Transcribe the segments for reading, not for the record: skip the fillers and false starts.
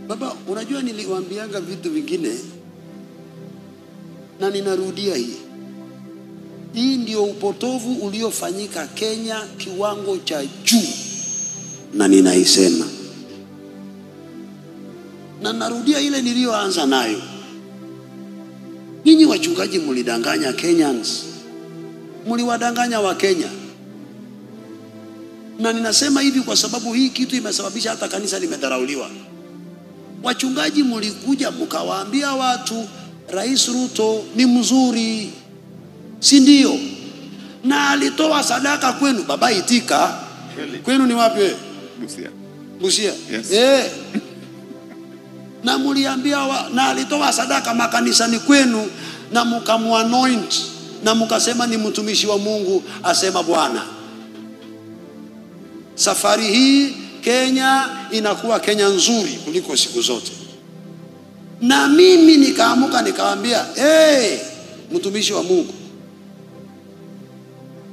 Baba, unajua niliwaambianga vitu vingine na ninarudia hii. Hii ndio upotovu uliofanyika Kenya kiwango cha juu, na ninaisema. Na narudia ile niliyoanza nayo. Ninyi wachungaji mlidanganya Kenyans. Mliwadanganya wa Kenya. Na ninasema hivi kwa sababu hii kitu imesababisha hata kanisa limedharauliwa. Wachungaji mlikuja mkawaambia watu Rais Ruto ni mzuri, si ndio? Na alitoa sadaka kwenu. Baba itika. Really? Kwenu ni wapi wewe? Busia. Busia. Yes. Na mliambia na alitoa sadaka makanisani kwenu na mkamuanoint na mkasema ni mtumishi wa Mungu, asema Bwana. Safari hii Kenya inakuwa Kenya nzuri kuliko siku zote. Na mimi nikaamuka nikaambia, hey, mtumishi wa Mungu,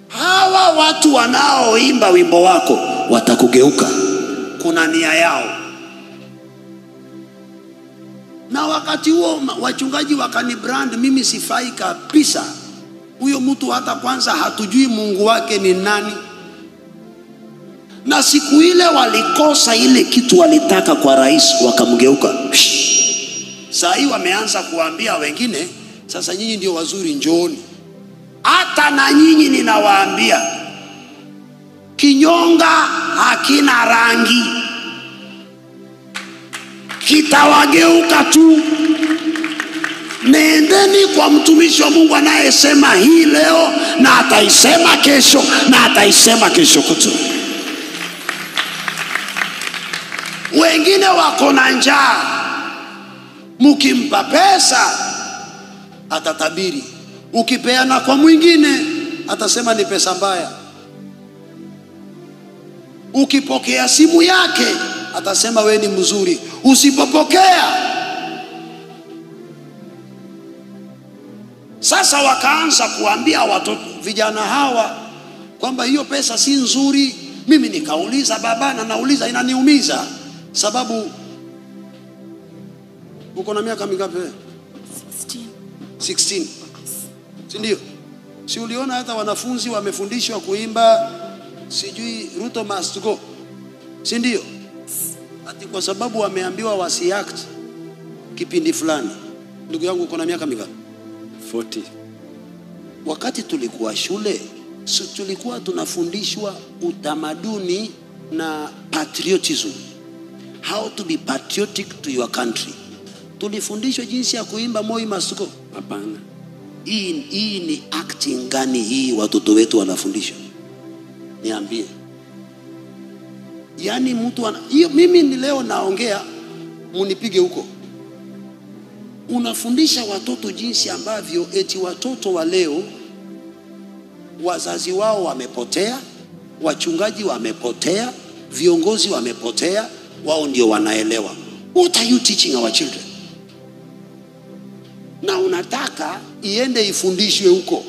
hawa watu wanaoimba wimbo wako watakugeuka, kuna nia yao. Na wakati huo wachungaji wakanibrand mimi sifai kabisa. Huyo mtu hata kwanza hatujui Mungu wake ni nani. Na siku ile walikosa ile kitu walitaka kwa rais, wakamgeuka. Saa hii wameanza kuambia wengine, sasa nyinyi ndio wazuri, njooni. Hata na nyinyi ninawaambia, kinyonga hakina rangi, kitawageuka tu. Nendeni kwa mtumishi wa Mungu anayesema hii leo na ataisema kesho na ataisema kesho kutwa. Wengine wako na njaa, mkimpa pesa atatabiri, ukipeana kwa mwingine atasema ni pesa mbaya, ukipokea simu yake atasema we ni mzuri, usipopokea. Sasa wakaanza kuambia watoto vijana hawa kwamba hiyo pesa si nzuri. Mimi nikauliza baba, na nauliza inaniumiza, sababu uko na miaka mingapi wewe? 16. 16. Si ndio? Si uliona hata wanafunzi wamefundishwa kuimba sijui Ruto must go, si ndio? Ati kwa sababu wameambiwa wasiact kipindi fulani. Ndugu yangu uko na miaka mingapi? 40. Wakati tulikuwa shule, si tulikuwa tunafundishwa utamaduni na patriotism, how to be patriotic to your country. Tulifundishwa jinsi ya kuimba Moi must go? Hapana. Hii ni acting gani hii watoto wetu wanafundishwa? Niambie. Yaani mtu hiyo mimi ni leo naongea, munipige huko. Unafundisha watoto jinsi ambavyo eti watoto wa leo wazazi wao wamepotea, wachungaji wamepotea, viongozi wamepotea, wao ndio wanaelewa. What are you teaching our children? Na unataka iende ifundishwe huko.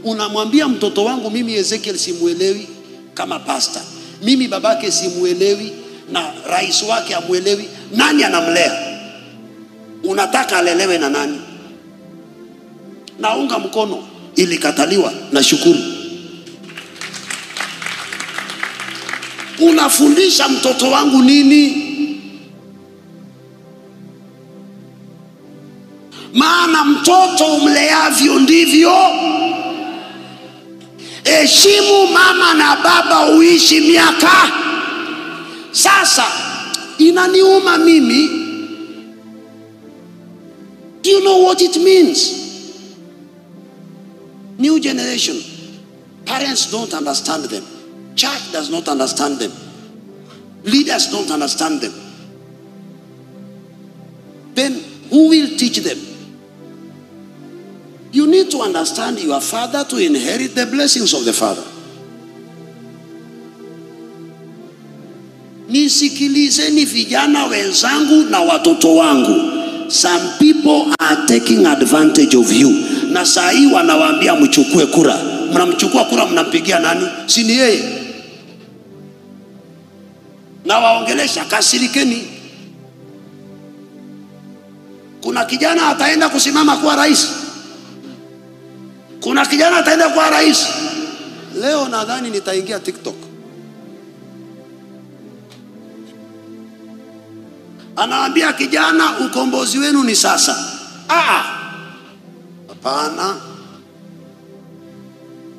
Unamwambia mtoto wangu mimi Ezekiel simuelewi kama pastor, mimi babake simuelewi na rais wake hamuelewi, nani anamlea? Unataka alelewe na nani? Naunga mkono, ilikataliwa, na shukuru. Unafundisha mtoto wangu nini? Maana mtoto umleavyo ndivyo. Heshimu mama na baba uishi miaka. Sasa inaniuma mimi. Do you know what it means? New generation, parents don't understand them. Church does not understand them. Leaders don't understand them. Then who will teach them? You need to understand your father to inherit the blessings of the father. Nisikilizeni vijana wenzangu na watoto wangu. Some people are taking advantage of you. Na saa hii wanawaambia mchukue kura. Mnamchukua kura, mnampigia nani? Si ni yeye? Na waongelesha, kasirikeni. Kuna kijana ataenda kusimama kuwa rais. Kuna kijana ataenda kuwa rais. Leo nadhani nitaingia TikTok. Anaambia kijana, ukombozi wenu ni sasa. Hapana.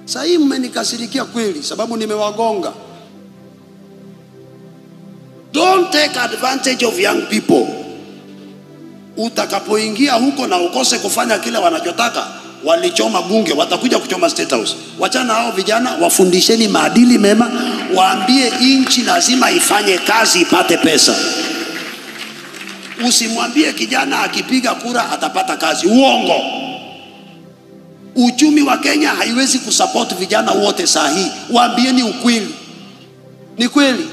Sasa hii mmenikasirikia kweli, sababu nimewagonga. Don't take advantage of young people. Utakapoingia huko na ukose kufanya kile wanachotaka, walichoma bunge, watakuja kuchoma State House. Wachana hao vijana, wafundisheni maadili mema, waambie nchi lazima ifanye kazi ipate pesa. Usimwambie kijana akipiga kura atapata kazi. Uongo. Uchumi wa Kenya haiwezi kusupport vijana wote saa hii. Waambieni ukweli. Ni kweli.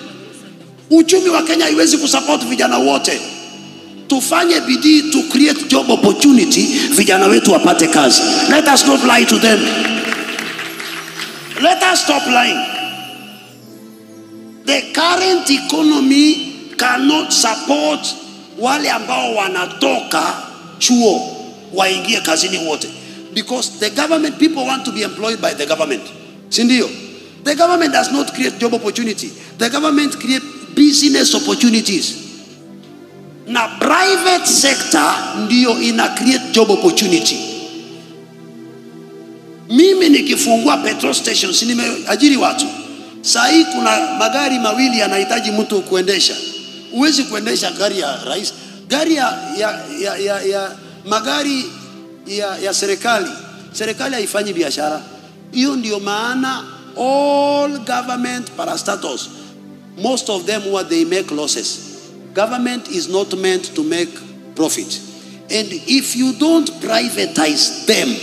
Uchumi wa Kenya haiwezi kusupport vijana wote. Tufanye bidii to create job opportunity, vijana wetu wapate kazi. Let us not lie to them. Let us stop lying. The current economy cannot support wale ambao wanatoka chuo waingie kazini wote. Because the government, people want to be employed by the government. Si ndio? The government does not create job opportunity. The government create business opportunities. Na private sector ndio ina create job opportunity. Mimi nikifungua petrol station, si nimeajiri watu. Saa hii kuna magari mawili yanahitaji mtu kuendesha. Huwezi kuendesha gari ya rais, gari ya magari ya serikali. Serikali haifanyi biashara. Hiyo ndio maana all government parastatals, most of them what they make losses. Government is not meant to make profit. And if you don't privatize them,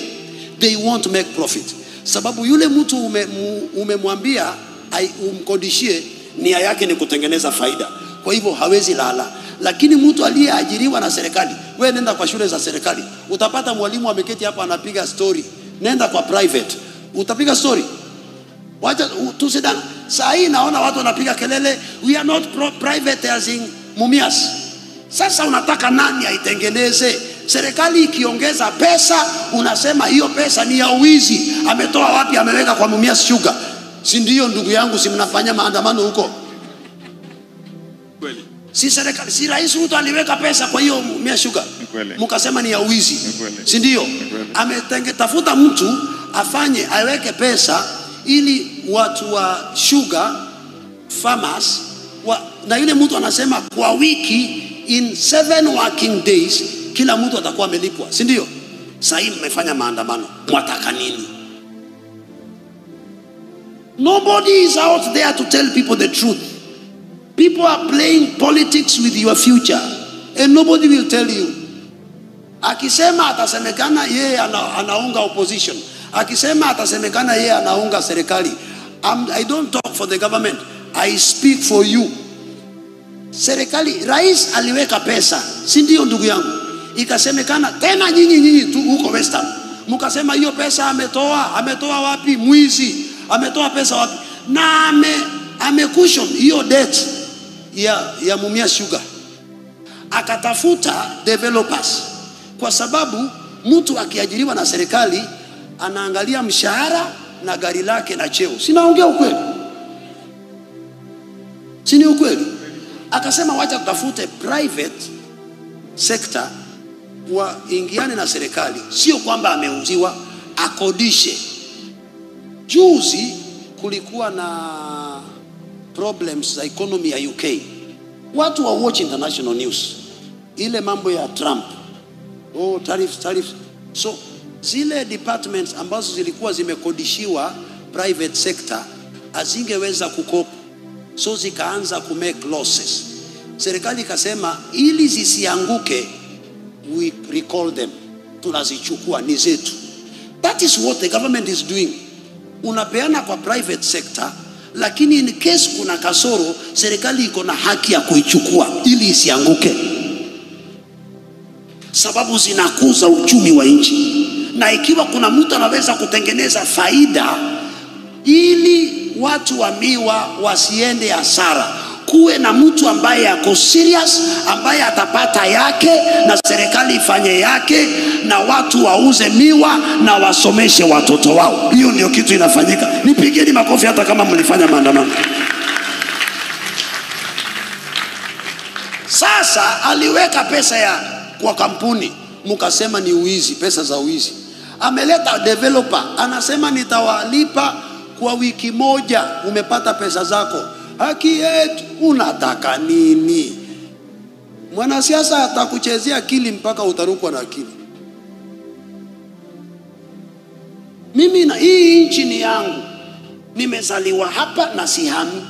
they won't make profit. Sababu yule mtu umemwambia umkodishie, nia yake ni kutengeneza faida. Kwa hivyo hawezi lala. Lakini mtu aliyeajiriwa na serikali, wewe nenda kwa shule za serikali, utapata mwalimu ameketi hapa anapiga story. Nenda kwa private, utapiga story. Wacha tusidana. Saa hii naona watu wanapiga kelele, we are not privatizing Mumias. Sasa unataka nani aitengeneze? Serikali ikiongeza pesa, unasema hiyo pesa ni ya uwizi. Ametoa wapi? Ameweka kwa Mumias Sugar. Si ndio ndugu yangu, si mnafanya maandamano huko? Kweli. Si serikali, si Rais Ruto aliweka pesa kwa hiyo Mumias Sugar. Mkasema ni ya uwizi. Si ndio? Ametengetafuta mtu afanye, aweke pesa ili watu wa sugar farmers na yule mtu anasema kwa wiki, in 7 working days kila mtu atakuwa amelipwa, si ndio? Sasa hivi mmefanya maandamano, mwataka nini? Nobody is out there to tell people the truth. People are playing politics with your future and nobody will tell you. Akisema atasemekana yeye anaunga opposition. Akisema atasemekana yeye anaunga serikali. I don't talk for the government. I speak for you. Serikali, rais aliweka pesa, si ndio ndugu yangu? Ikasemekana tena nyinyi tu huko Western. Mkasema hiyo pesa ametoa wapi? Mwizi. Ametoa pesa wapi? Na amecushion hiyo debt ya Mumias Sugar. Akatafuta developers. Kwa sababu mtu akiajiriwa na serikali anaangalia mshahara na gari lake na cheo. Sinaongea ukweli? Si ni ukweli? Akasema wacha tutafute private sector waingiane na serikali. Sio kwamba ameuziwa, akodishe. Juzi kulikuwa na problems za economy ya UK. Watu wa watch international news. Ile mambo ya Trump. Oh, tariffs, tariffs. So zile departments ambazo zilikuwa zimekodishiwa private sector hazingeweza kukopa. So zikaanza ku make losses. Serikali ikasema ili zisianguke, we recall them. Tunazichukua, ni zetu. That is what the government is doing. Unapeana kwa private sector, lakini in case kuna kasoro, serikali iko na haki ya kuichukua ili isianguke. Sababu zinakuza uchumi wa nchi. Na ikiwa kuna mtu anaweza kutengeneza faida ili watu wa miwa wasiende hasara, Kuwe na mtu ambaye ako serious, ambaye atapata yake na serikali ifanye yake, na watu wauze miwa na wasomeshe watoto wao. Hiyo ndio kitu inafanyika. Nipigeni makofi hata kama mlifanya maandamano. Sasa aliweka pesa ya kwa kampuni, mkasema ni uizi, pesa za uizi. Ameleta developer, anasema nitawalipa kwa wiki moja, umepata pesa zako. Haki yetu, unataka nini? Mwanasiasa atakuchezea akili mpaka utarukwa na akili. Mimi na hii nchi ni yangu. Nimezaliwa hapa na sihami.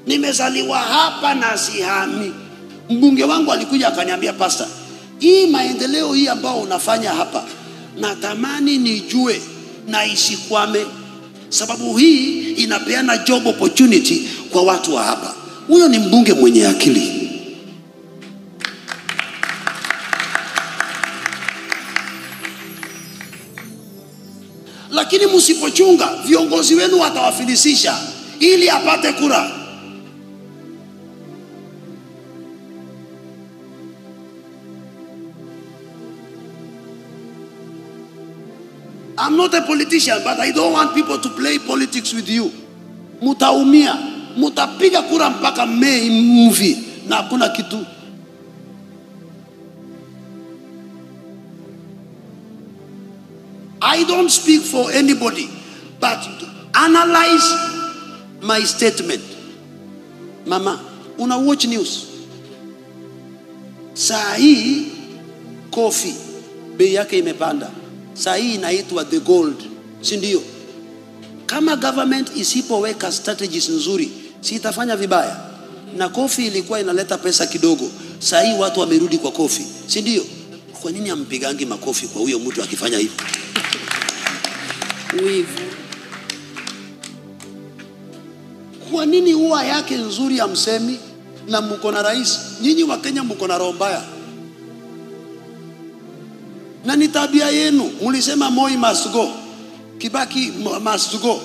Nimezaliwa hapa na sihami. Mbunge wangu alikuja akaniambia, pastor, hii maendeleo hii ambao unafanya hapa, natamani nijue na isikwame, sababu hii inapeana job opportunity kwa watu wa hapa. Huyo ni mbunge mwenye akili. Lakini msipochunga, viongozi wenu watawafilisisha ili apate kura. I'm not a politician, but I don't want people to play politics with you. Mutaumia, mutapiga kura mpaka Mei movie na hakuna kitu. I don't speak for anybody, but analyze my statement. Mama, una watch news. Saa hii coffee bei yake imepanda. Saa hii inaitwa the gold, si ndio? Kama government isipoweka strategies nzuri, si itafanya vibaya. Na coffee ilikuwa inaleta pesa kidogo. Saa hii watu wamerudi kwa coffee, si ndio? Kwa nini ampigangi makofi kwa huyo mtu akifanya hivyo? Wivu. Kwa nini huwa yake nzuri amsemi na mko na rais? Nyinyi wa Kenya mko na roho mbaya. Na ni tabia yenu. Mulisema Moi must go, Kibaki must go,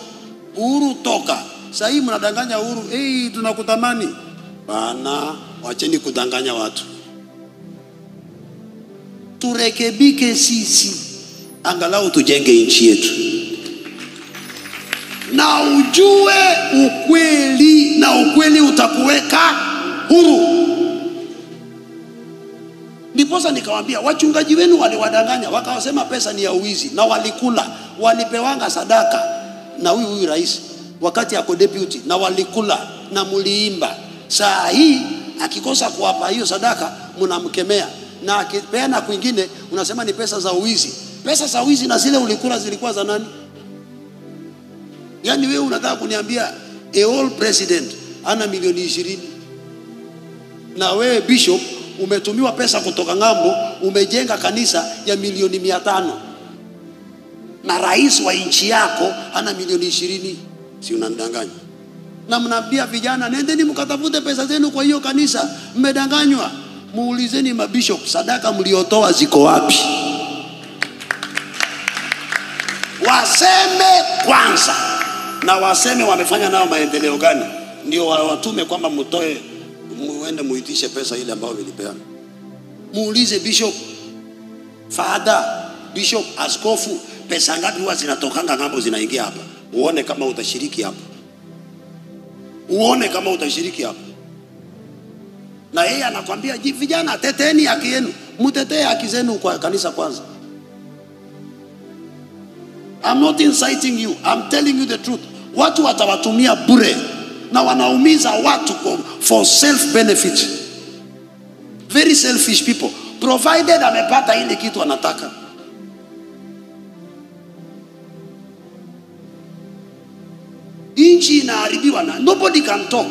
Uhuru toka. Sasa hii mnadanganya Uhuru, hey, tunakutamani. Bana, wacheni kudanganya watu. Turekebike sisi, angalau tujenge nchi yetu. Na ujue ukweli, na ukweli utakuweka huru. Ndiposa nikawaambia wachungaji wenu waliwadanganya, wakawasema pesa ni ya uwizi, na walikula, walipewanga sadaka na huyu rais wakati ako deputy, na walikula na muliimba. Saa hii akikosa kuwapa hiyo sadaka mnamkemea, na akipeana kwingine unasema ni pesa za uwizi. Pesa za uwizi na zile ulikula zilikuwa za nani? Yaani wewe unataka kuniambia a old president ana milioni 20, na wewe bishop umetumiwa pesa kutoka ng'ambo, umejenga kanisa ya milioni 500, na rais wa nchi yako ana milioni 20. Si unanidanganya? Na mnaambia vijana nendeni mkatafute pesa zenu kwa hiyo kanisa. Mmedanganywa. Muulizeni mabishop, sadaka mliotoa ziko wapi? Waseme kwanza, na waseme wamefanya nao maendeleo gani, ndio watume kwamba mtoe, muende muitishe pesa ile ambayo nilipeana. Muulize bishop, father, bishop, askofu, pesa ngapi huwa zinatokanga ng'ambo zinaingia hapa? Uone kama utashiriki hapo. Uone kama utashiriki hapo. Na yeye anakuambia vijana, teteeni haki yenu, mtetee haki zenu kwa kanisa kwanza. I'm not inciting you, I'm telling you the truth. Watu watawatumia bure na wanaumiza watu for self benefit. Very selfish people. Provided amepata ile kitu anataka. Nchi inaharibiwa na nobody can talk.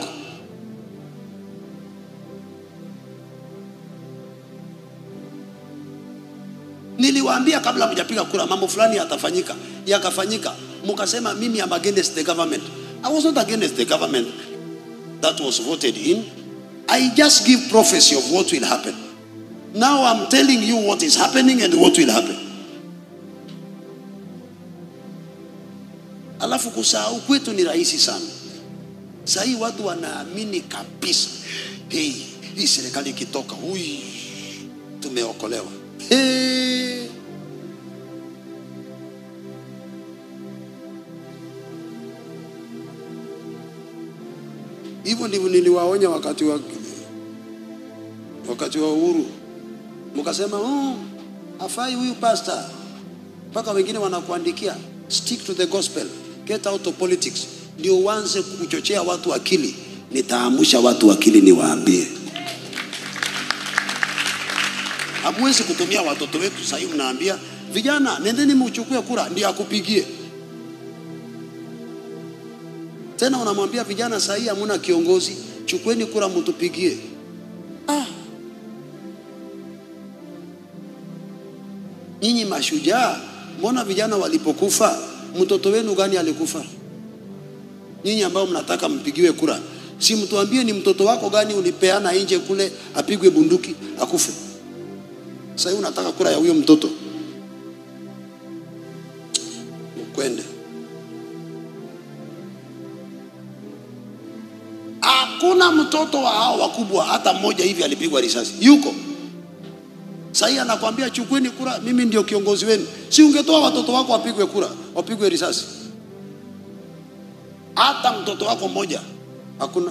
Niliwaambia kabla mjapiga kura mambo fulani yatafanyika, yakafanyika. Mukasema mimi am against the government. I was not against the government that was voted in. I just give prophecy of what will happen. Now I'm telling you what is happening and what will happen. Alafu kusahau kwetu ni rahisi sana. Sasa hii watu wanaamini kabisa, hey, hii serikali ikitoka, hui, tumeokolewa. Hey. Hivyo ndivyo niliwaonya wakati wa uhuru. Mkasema, oh, hafai huyu pastor. Mpaka wengine wanakuandikia, stick to the gospel, get out of politics. Ndio uanze kuchochea watu akili. Nitaamusha watu akili niwaambie. Hamwezi kutumia watoto wetu sasa hivi mnaambia vijana nendeni mchukue kura ndio akupigie. Tena unamwambia vijana sasa hivi hamuna kiongozi, chukueni kura mtupigie. Ah. Nyinyi mashujaa, mbona vijana walipokufa, mtoto wenu gani alikufa? Nyinyi ambao mnataka mpigiwe kura, si mtuambie ni mtoto wako gani ulipeana nje kule apigwe bunduki akufe. Sasa hivi unataka kura ya huyo mtoto. Mkwende. Hakuna mtoto wa hao wakubwa hata mmoja hivi alipigwa risasi. Yuko. Sasa anakuambia chukueni kura, mimi ndio kiongozi wenu. Si ungetoa watoto wako wapigwe kura, wapigwe risasi. Hata mtoto wako mmoja hakuna.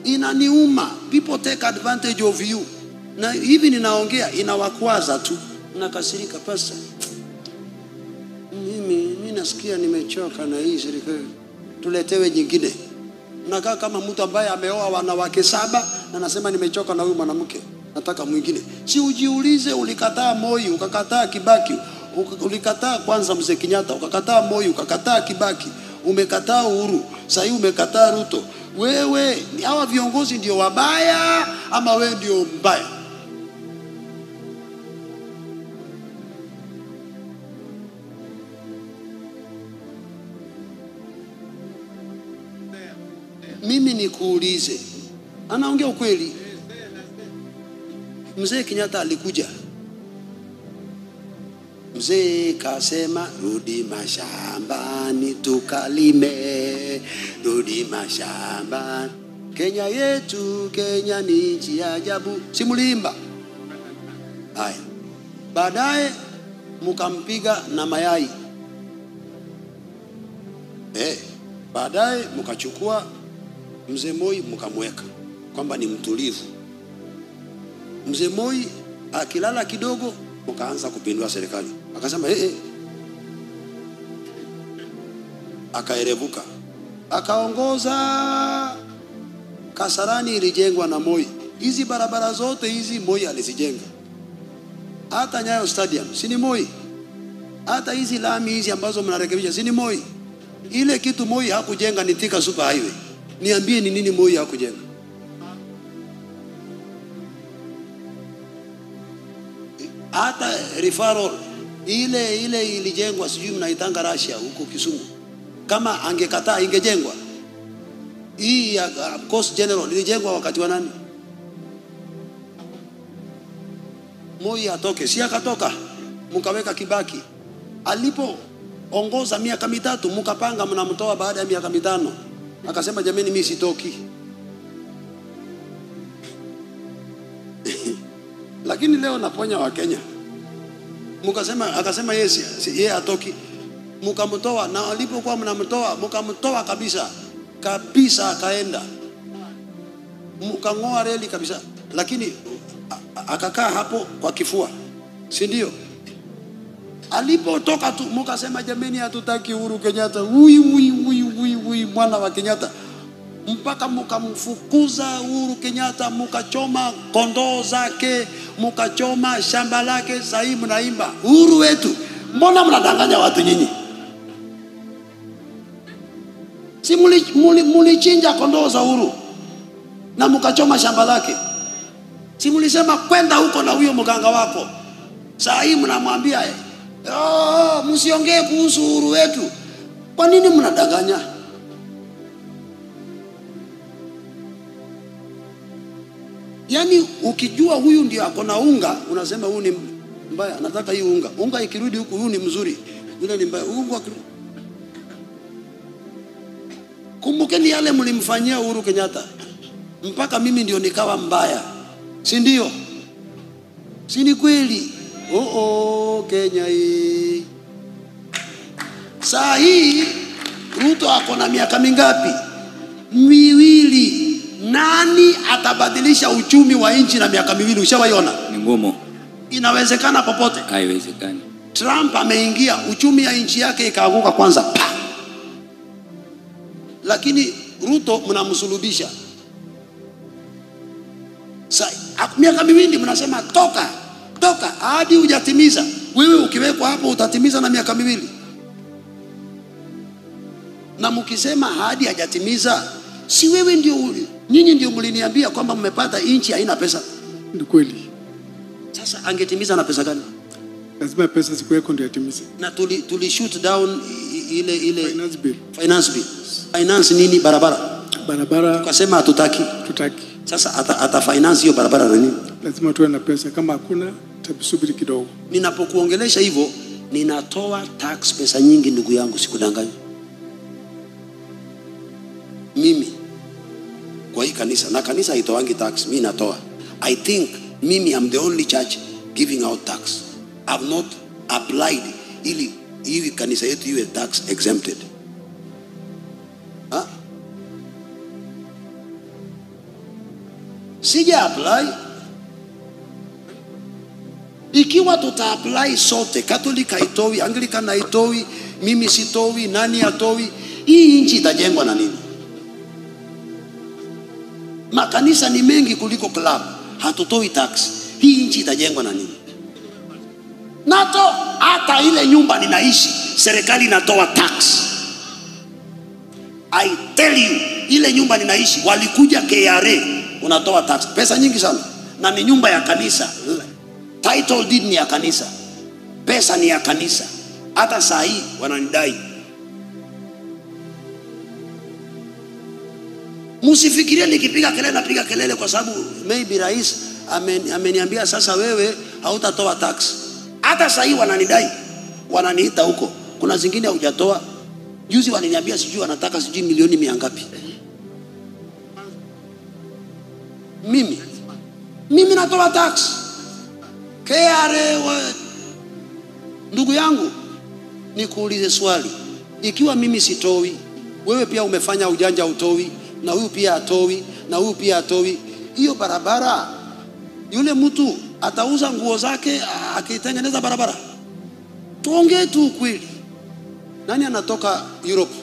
Inaniuma, people take advantage of you. Na hivi ninaongea inawakwaza tu. Nakasirika, pastor. Mimi nasikia nimechoka na hii serikali. Tuletewe nyingine. Nakaa kama mtu ambaye ameoa wanawake 7 na nasema nimechoka na huyu mwanamke, nataka mwingine. Si ujiulize, ulikataa Moi, ukakataa Kibaki, ulikataa kwanza Mzee Kenyatta, ukakataa Moi, ukakataa Kibaki, umekataa Uhuru, sasa hivi umekataa Ruto. Wewe, hawa viongozi ndio wabaya ama wewe ndio mbaya? Mimi nikuulize, anaongea ukweli. Mzee Kenyatta alikuja, mzee kasema rudi mashambani tukalime, rudi mashambani, Kenya yetu, Kenya ni nchi ya ajabu. Simuliimba haya. Baadaye mkampiga na mayai. Baadaye mkachukua Mzee Moi mkamweka kwamba ni mtulivu. Mzee Moi akilala kidogo mkaanza kupindua serikali. Akasema Akaerevuka. Akaongoza. Kasarani ilijengwa na Moi. Hizi barabara zote hizi Moi alizijenga. Hata Nyayo Stadium si ni Moi? Hata hizi lami hizi ambazo mnarekebisha si ni Moi? Ile kitu Moi hakujenga ni Thika Super Highway. Niambie ni nini Moi hakujenga? Hata referral ile ilijengwa, sijui mnaitanga Russia huko Kisumu. Kama angekataa ingejengwa. Hii ya Coast General ilijengwa wakati wa nani? Moi atoke, si akatoka. Mkaweka Kibaki. Alipo ongoza miaka 3, mkapanga mnamtoa baada ya miaka 5. Akasema jameni mimi sitoki. Lakini leo naponya wa Kenya. Mkasema, akasema yeye atoki. Mkamtoa, na alipokuwa mnamtoa, mkamtoa kabisa. Kabisa akaenda. Mkangoa reli kabisa. Lakini akakaa hapo kwa kifua. Si ndio? Alipotoka tu mkasema jameni hatutaki Uhuru Kenyatta. Ui ui ui ui ui mwana wa Kenyatta. Mpaka mkamfukuza Uhuru Kenyatta, mkachoma kondoo zake, mkachoma shamba lake. Sasa hivi mnaimba uhuru wetu. Mbona mnadanganya watu nyinyi? Si mulichinja kondoo za Uhuru na mkachoma shamba lake. Si mulisema kwenda huko na huyo mganga wako. Sasa hivi mnamwambia oh, msiongee kuhusu uhuru wetu. Kwa nini mnadanganya? Yaani ukijua huyu ndio ako na unga, unasema huyu ni Mbaya, nataka hii unga. Unga ikirudi huku, huu ni mzuri. Yule ni mbaya. Unga. Kumbukeni yale mlimfanyia Uhuru Kenyatta. Mpaka mimi ndio nikawa mbaya. Si ndio? Si ni kweli? Oh, Kenya hii. Saa hii Ruto ako na miaka mingapi? 2. Nani atabadilisha uchumi wa nchi na miaka 2? Ushawaiona? Ni ngumu. Inawezekana popote? Haiwezekani. Trump ameingia, uchumi ya nchi yake ikaanguka kwanza. Pa! Lakini Ruto mnamsulubisha. Miaka 2 mnasema toka, toka hadi hujatimiza. Wewe ukiwekwa hapo utatimiza na miaka 2. Na mkisema hadi hajatimiza, si wewe ndio, nyinyi ndio mliniambia kwamba mmepata nchi haina pesa. Ni kweli. Sasa angetimiza na pesa gani? Lazima pesa zikuweko ndio atimize. Na tuli shoot down ile finance bill. Finance bill. Finance nini? Barabara. Barabara. Tukasema hatutaki. Tutaki. Sasa ata finance hiyo barabara na nini? Lazima tuwe na pesa, kama hakuna tabisubiri kidogo. Ninapokuongelesha hivyo, ninatoa tax pesa nyingi ndugu yangu, sikudanganyi. Mimi kwa hii kanisa, na kanisa haitoangi tax, mimi natoa. I think mimi am the only church giving out tax. I've not applied ili hii kanisa yetu iwe tax exempted. Ha? Sija apply. Ikiwa tuta apply sote, Catholic haitoi, Anglican haitoi, mimi sitoi, nani hatoi, hii nchi itajengwa na nini? Makanisa ni mengi kuliko club, hatutoi tax. Hii nchi itajengwa na nini? Nato hata ile nyumba ninaishi, serikali inatoa tax. I tell you, ile nyumba ninaishi walikuja KRA, unatoa tax, pesa nyingi sana. Na ni nyumba ya kanisa. Title deed ni ya kanisa. Pesa ni ya kanisa. Hata saa hii wananidai. Msifikirie nikipiga kelele napiga kelele kwa sababu maybe rais ameniambia sasa wewe hautatoa tax. Hata saa hii wananidai. Wananiita huko. Kuna zingine hujatoa. Juzi waliniambia sijui wanataka sijui milioni 100 ngapi. Mimi natoa tax. KRA. Ndugu yangu, nikuulize swali. Ikiwa mimi sitoi, wewe pia umefanya ujanja utoi, na huyu pia atoi, na huyu pia atoi, hiyo barabara, yule mtu atauza nguo zake akitengeneza barabara? Tuongee tu ukweli. Nani anatoka Europe?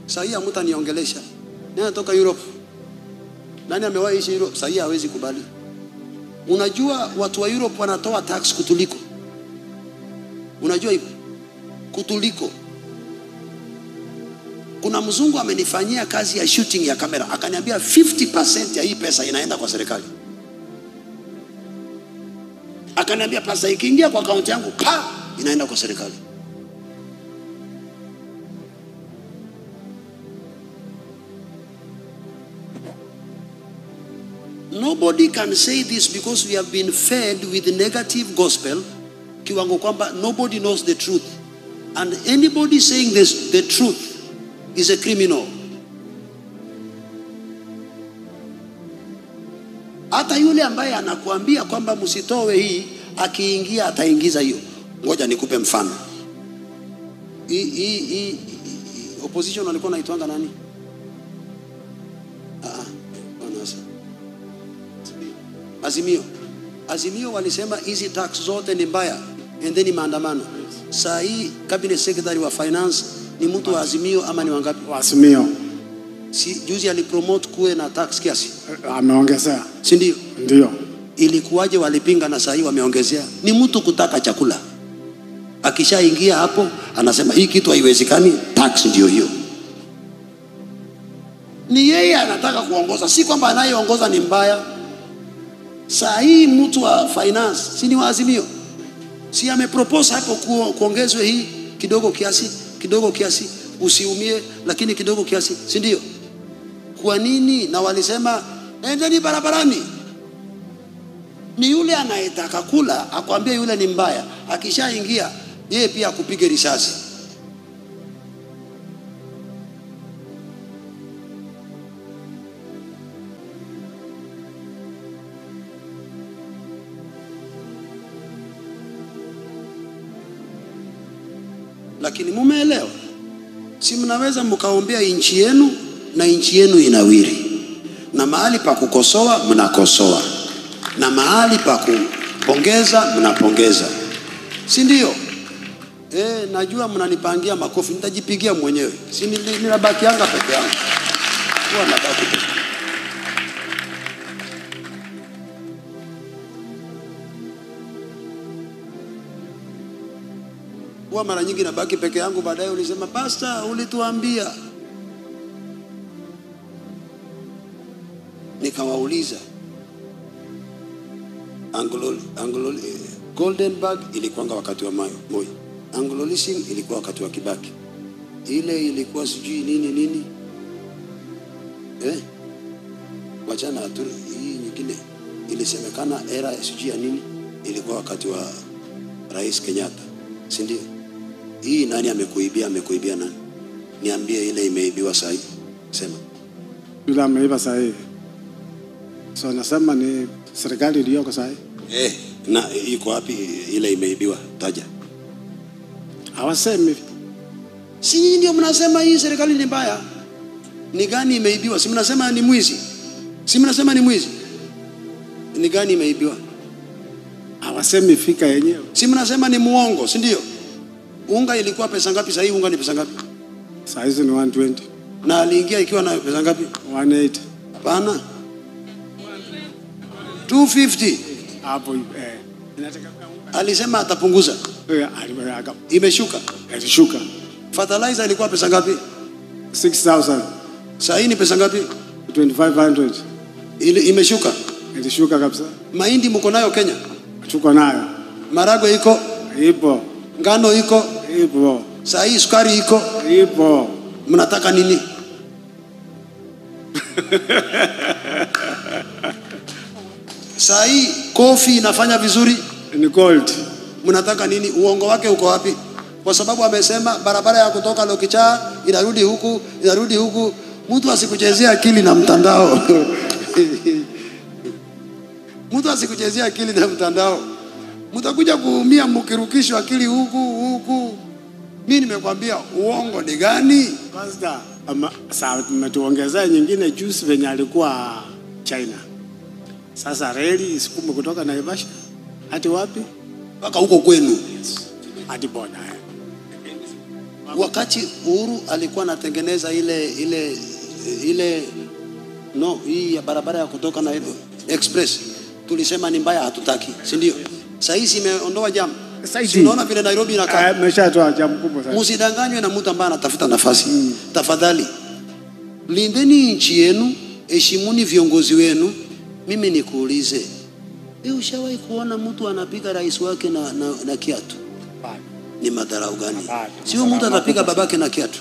Sasa hamtaniongelesha. Nani anatoka Europe? Nani amewahi ishi Europe? Sasa hawezi kubali. Unajua watu wa Europe wanatoa tax kutuliko. Unajua hivyo? Kutuliko. Kuna mzungu amenifanyia kazi ya shooting ya kamera, akaniambia 50% ya hii pesa inaenda kwa serikali. Akaniambia pesa ikiingia kwa akaunti yangu pa inaenda kwa serikali. Nobody can say this because we have been fed with negative gospel, kiwango kwamba nobody knows the truth. And anybody saying this, the truth, is a criminal. Hata yule ambaye anakuambia kwamba msitoe hii, akiingia ataingiza hiyo. Ngoja nikupe mfano. Hii opposition walikuwa naitwanga nani? Azimio. Azimio walisema hizi tax zote ni mbaya, endeni maandamano. Saa hii cabinet secretary wa finance ni mtu wa Azimio ama ni wangapi? Wa Azimio. Si juzi alipromote kuwe na tax kiasi? Ameongezea. Si ndio? Ndio. Ilikuwaje walipinga na saa hii wameongezea? Ni mtu kutaka chakula. Akishaingia hapo anasema hii kitu haiwezekani, tax ndio hiyo. Ni yeye anataka kuongoza, si kwamba anayeongoza ni mbaya. Saa hii mtu wa finance, si ni wa Azimio? Si amepropose hapo kuongezwe hii kidogo kiasi, kidogo kiasi, usiumie lakini kidogo kiasi, si ndio? Kwa nini? Na walisema endeni barabarani. Ni yule anayetaka kula akwambie yule ni mbaya, akishaingia yeye pia akupige risasi. Lakini mumeelewa? Si mnaweza mkaombea nchi yenu na nchi yenu inawiri. Na mahali pa kukosoa mnakosoa, na mahali pa kupongeza mnapongeza, si ndio? Najua mnanipangia makofi, nitajipigia mwenyewe. Si ninabakianga peke yangu. Huwa nabaki peke. Huwa mara nyingi nabaki peke yangu, baadaye ulisema pastor ulituambia. Nikawauliza Anglo Goldenberg ilikuwa wakati wa Moi, Anglo Leasing ilikuwa wakati wa Kibaki, ile ilikuwa sijui nini nini, wachana tu hii nyingine ilisemekana era sijui ya nini ilikuwa wakati wa Rais Kenyatta, si ndio? Hii nani amekuibia? Amekuibia nani? Niambie ile imeibiwa sahi. Sema. Yule ameiba sahi. So nasema ni serikali iliyoko sahi. Na iko wapi ile imeibiwa? Taja. Hawasemi. Si nyinyi ndio mnasema hii serikali ni mbaya? Ni gani imeibiwa? Si mnasema ni mwizi? Si mnasema ni mwizi? Ni gani imeibiwa? Hawasemi fika yenyewe. Si mnasema ni muongo, si ndio? Unga ilikuwa pesa ngapi? Sasa hii unga ni pesa ngapi? Sasa hizi ni 120. Na aliingia ikiwa na pesa ngapi? 180. Hapana. 250. Hapo alisema atapunguza. Imeshuka. Ilishuka. Fertilizer ilikuwa pesa ngapi? 6,000. Sasa hii ni pesa ngapi? 2,500. Ile imeshuka. Ilishuka kabisa. Mahindi mko nayo Kenya? Tuko nayo. Maragwe iko? Ipo. Ngano iko? Ipo. Sasa hii sukari iko? Ipo. Mnataka nini? Sasa hii kofi inafanya vizuri? Ni gold. Mnataka nini? Uongo wake uko wapi? Kwa sababu amesema barabara ya kutoka Lokicha inarudi huku, inarudi huku. Mtu asikuchezea akili na mtandao. Mtu asikuchezea akili na mtandao. Mtakuja kuumia mkirukishwa akili huku huku. Mimi nimekwambia uongo ni gani? Pastor, sasa tumetuongezea nyingine juice venye alikuwa China. Sasa reli isukume kutoka Naivasha hadi wapi? Mpaka huko kwenu. Yes. Hadi boda. Wakati Uhuru alikuwa anatengeneza ile no, hii ya barabara ya kutoka na Express, tulisema ni mbaya, hatutaki, si ndio? Sasa hizi imeondoa jam. Si unaona vile Nairobi inakaa? Imeshatoa jam kubwa sana. Msidanganywe na mtu ambaye anatafuta nafasi. Tafadhali lindeni nchi yenu, heshimuni viongozi wenu. Mimi nikuulize, ushawahi kuona mtu anapiga rais wake na kiatu? Ni madharau gani? Sio mtu atapiga babake na kiatu.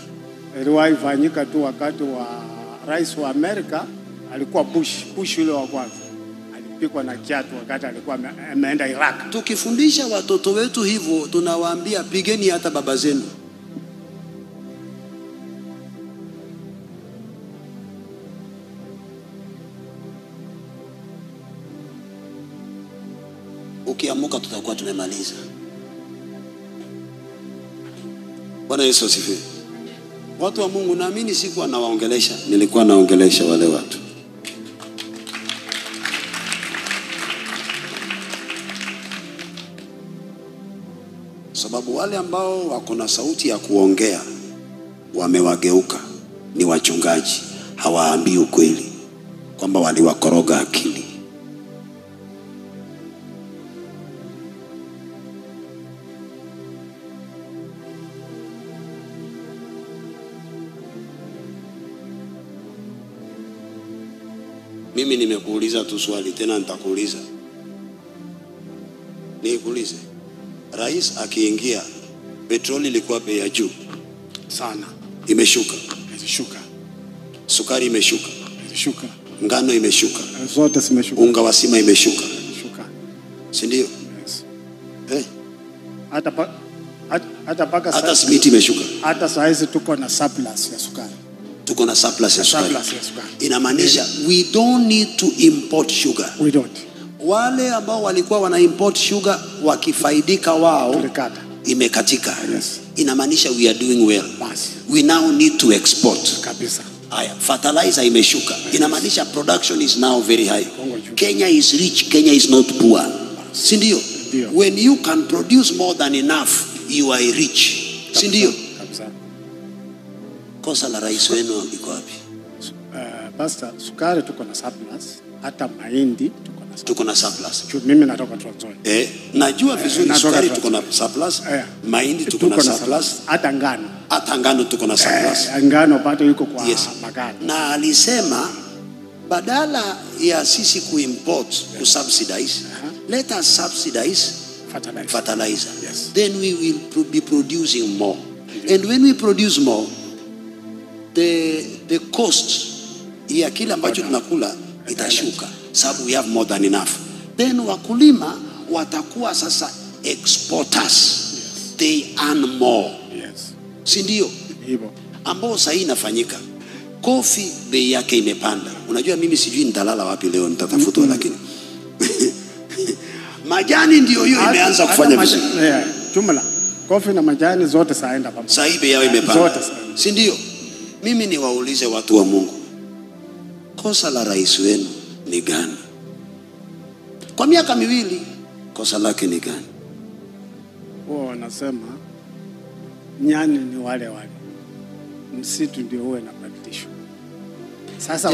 Iliwahi fanyika tu wakati wa rais wa Amerika, alikuwa Bush yule wa kwanza. Alipigwa na kiatu wakati alikuwa ameenda Iraq. Tukifundisha watoto wetu hivyo, tunawaambia pigeni hata baba zenu. Ukiamuka tutakuwa tumemaliza. Bwana Yesu asifiwe. Watu wa Mungu, naamini sikuwa nawaongelesha, nilikuwa naongelesha wale watu. Sababu wale ambao wako na sauti ya kuongea wamewageuka, ni wachungaji, hawaambii ukweli kwamba waliwakoroga akili. Mimi nimekuuliza tu swali, tena nitakuuliza. Nikuulize, rais akiingia, petroli ilikuwa bei ya juu sana, imeshuka. Ilishuka. Sukari imeshuka. Ilishuka. Ngano imeshuka. Zote zimeshuka. Unga wa sima imeshuka. Imeshuka. Si ndio? Yes. Eh? Hata paka hata simiti imeshuka. Hata saa hizi tuko na surplus ya sukari. Tuko na surplus ya sukari. Inamaanisha we don't need to import sugar. We don't. Wale ambao walikuwa wana import sugar wakifaidika wao, tulikata. Imekatika. Yes. Inamaanisha we are doing well. Basi. We now need to export. Kabisa. Haya, fertilizer imeshuka. Inamaanisha production is now very high. Kongo. Kenya is rich, Kenya is not poor. Si ndio? Ndio. When you can produce more than enough, you are rich. Si ndio? Kabisa. Kosa la rais wenu iko wapi? Pastor, sukari tuko na surplus, hata mahindi tuko na surplus. Tuko na surplus. Mimi natoka Trans Nzoia. Najua vizuri natoka sukari Trans tuko na surplus, mahindi tuko na surplus, hata ngano. Hata ngano tuko na surplus. Ngano bado yuko kwa Yes. magari. Na alisema badala ya sisi kuimport, kusubsidize, let us subsidize Fertilizer. fertilizer. Yes. Then we will be producing more. And when we produce more, the cost ya kile ambacho tunakula itashuka, sababu we have more than enough. Then wakulima watakuwa sasa exporters. Yes. They earn more. Yes. Si ndio? Hivyo. Ambao sasa inafanyika. Kofi bei yake imepanda. Unajua mimi sijui nitalala wapi leo, nitatafutwa lakini. Majani ndio hiyo imeanza kufanya vizuri. Yeah, jumla. Kofi na majani zote saenda pamoja. Sasa hii bei yao imepanda. Zote. Si ndio? Mimi niwaulize watu wa Mungu, kosa la rais wenu ni gani? Kwa miaka miwili kosa lake ni gani? Wao wanasema nyani ni wale wale, msitu ndio uwe na badilisho. Sasa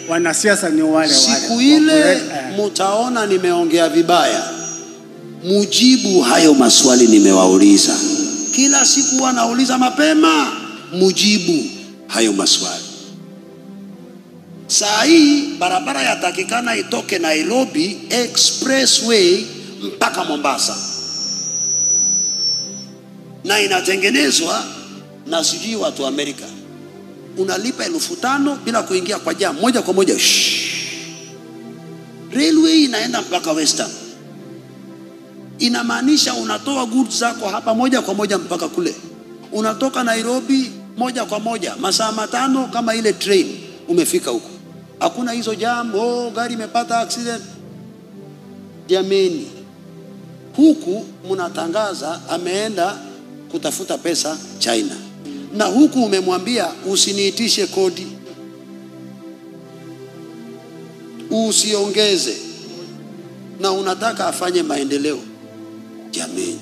wanasiasa ni wale wale. Siku ile mutaona nimeongea vibaya, mujibu hayo maswali nimewauliza. Kila siku wanauliza mapema, mujibu hayo maswali. Saa hii barabara yatakikana itoke Nairobi Expressway mpaka Mombasa, na inatengenezwa na sijui watu wa Amerika. Unalipa 5,000 bila kuingia kwa jam, moja kwa moja. Railway inaenda mpaka Western. Inamaanisha unatoa goods zako hapa moja kwa moja mpaka kule. Unatoka Nairobi moja kwa moja masaa 5 kama ile train, umefika huko. Hakuna hizo jam, oh gari imepata accident. Jameni, huku mnatangaza ameenda kutafuta pesa China, na huku umemwambia usiniitishe kodi, usiongeze, na unataka afanye maendeleo. Jameni,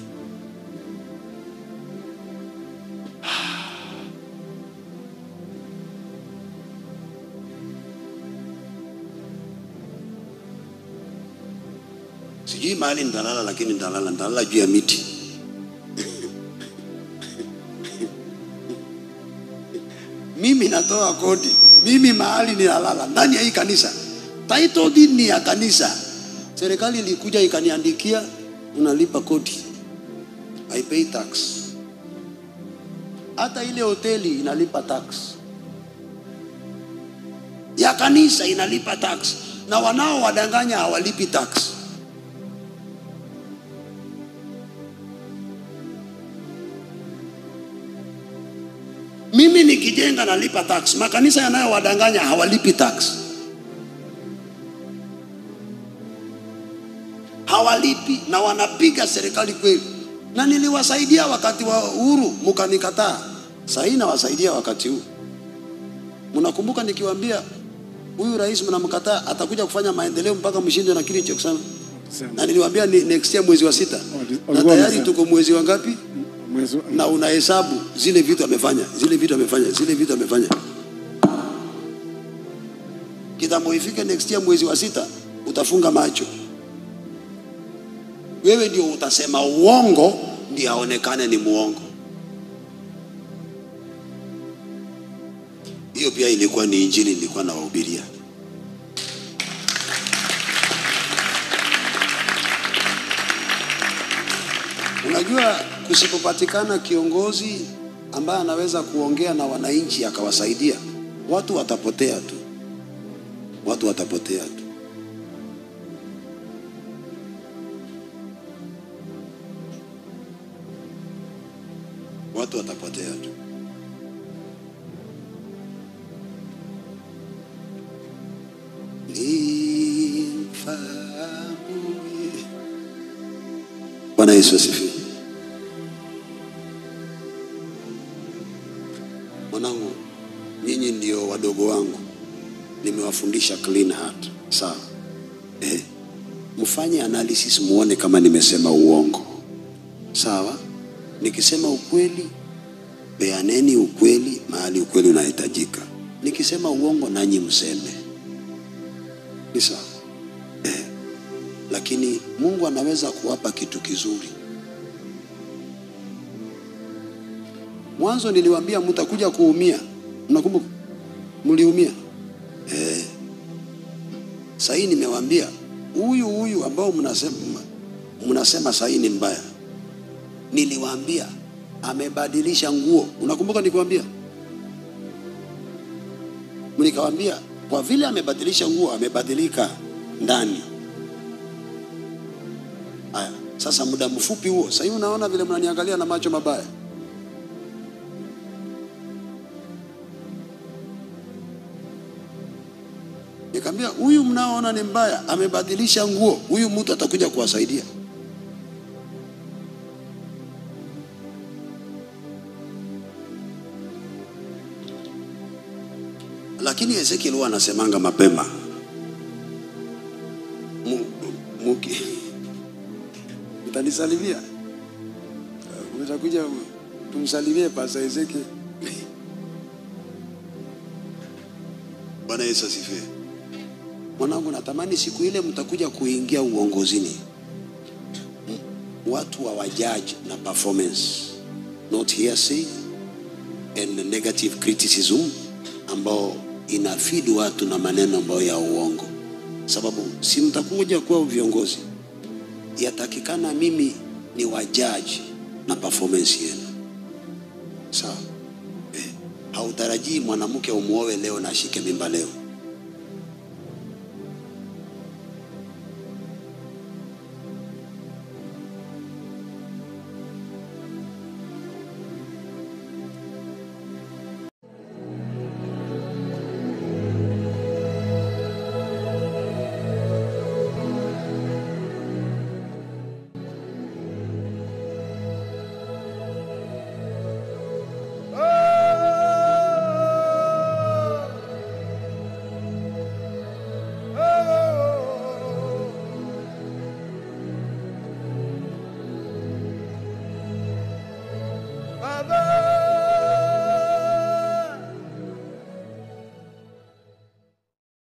sijui mahali nitalala, lakini nitalala juu ya miti. Mimi natoa kodi. Mimi mahali nilalala ndani ya hii kanisa. Title deed ni ya kanisa. Serikali ilikuja ikaniandikia unalipa kodi. I pay tax. Hata ile hoteli inalipa tax. Ya kanisa inalipa tax. Na wanao wadanganya hawalipi tax. Mimi nikijenga nalipa tax. Makanisa yanayowadanganya hawalipi tax. Hawalipi na wanapiga serikali kweli. Na niliwasaidia wakati wa uhuru, mkanikataa. Sasa nawasaidia wakati huu. Mnakumbuka nikiwaambia huyu rais mnamkataa atakuja kufanya maendeleo mpaka mshinde na kile cha kusema. Na niliwaambia ni next year mwezi wa 6. Na tayari tuko mwezi wa ngapi? Na unahesabu zile vitu amefanya, zile vitu amefanya, zile vitu amefanya. Kitambo ifike next year mwezi wa 6 utafunga macho. Wewe ndio utasema uongo ndio aonekane ni muongo. Hiyo pia ilikuwa ni injili nilikuwa nawahubiria. Unajua kusipopatikana kiongozi ambaye anaweza kuongea na wananchi akawasaidia, watu watapotea tu. Watu watapotea tu. atapotea tu. Nimfahamu. Bwana Yesu asifiwe. Mwanangu, nyinyi ndio wadogo wangu, nimewafundisha clean heart, sawa? Mfanye analysis muone kama nimesema uongo, sawa? Nikisema ukweli, peaneni ukweli mahali ukweli unahitajika. Nikisema uongo, nanyi mseme, ni sawa? Lakini Mungu anaweza kuwapa kitu kizuri. Mwanzo niliwaambia mtakuja kuumia. Mnakumbuka? Mliumia. Sasa hii nimewaambia huyu ambao mnasema sasa ni mbaya. Niliwaambia amebadilisha nguo. Unakumbuka nilikwambia? Nikawaambia kwa vile amebadilisha nguo, amebadilika ndani. Haya, sasa muda mfupi huo, sasa hivi unaona vile mnaniangalia na macho mabaya. Nikamwambia huyu mnaoona ni mbaya, amebadilisha nguo, huyu mtu atakuja kuwasaidia. Lakini Ezekiel huwa anasemanga mapema. Mtanisalimia? Mtakuja tumsalimie Pastor Ezekiel. Bwana Yesu asifiwe. Mwanangu, natamani siku ile mtakuja kuingia uongozini, watu hawajaji na performance, not hearsay and negative criticism ambao inafeed watu na maneno ambayo ya uongo. Sababu si mtakuja kuwa viongozi, yatakikana mimi ni wajaji na performance yenu, sawa? Hautarajii mwanamke umuoe leo na ashike mimba leo.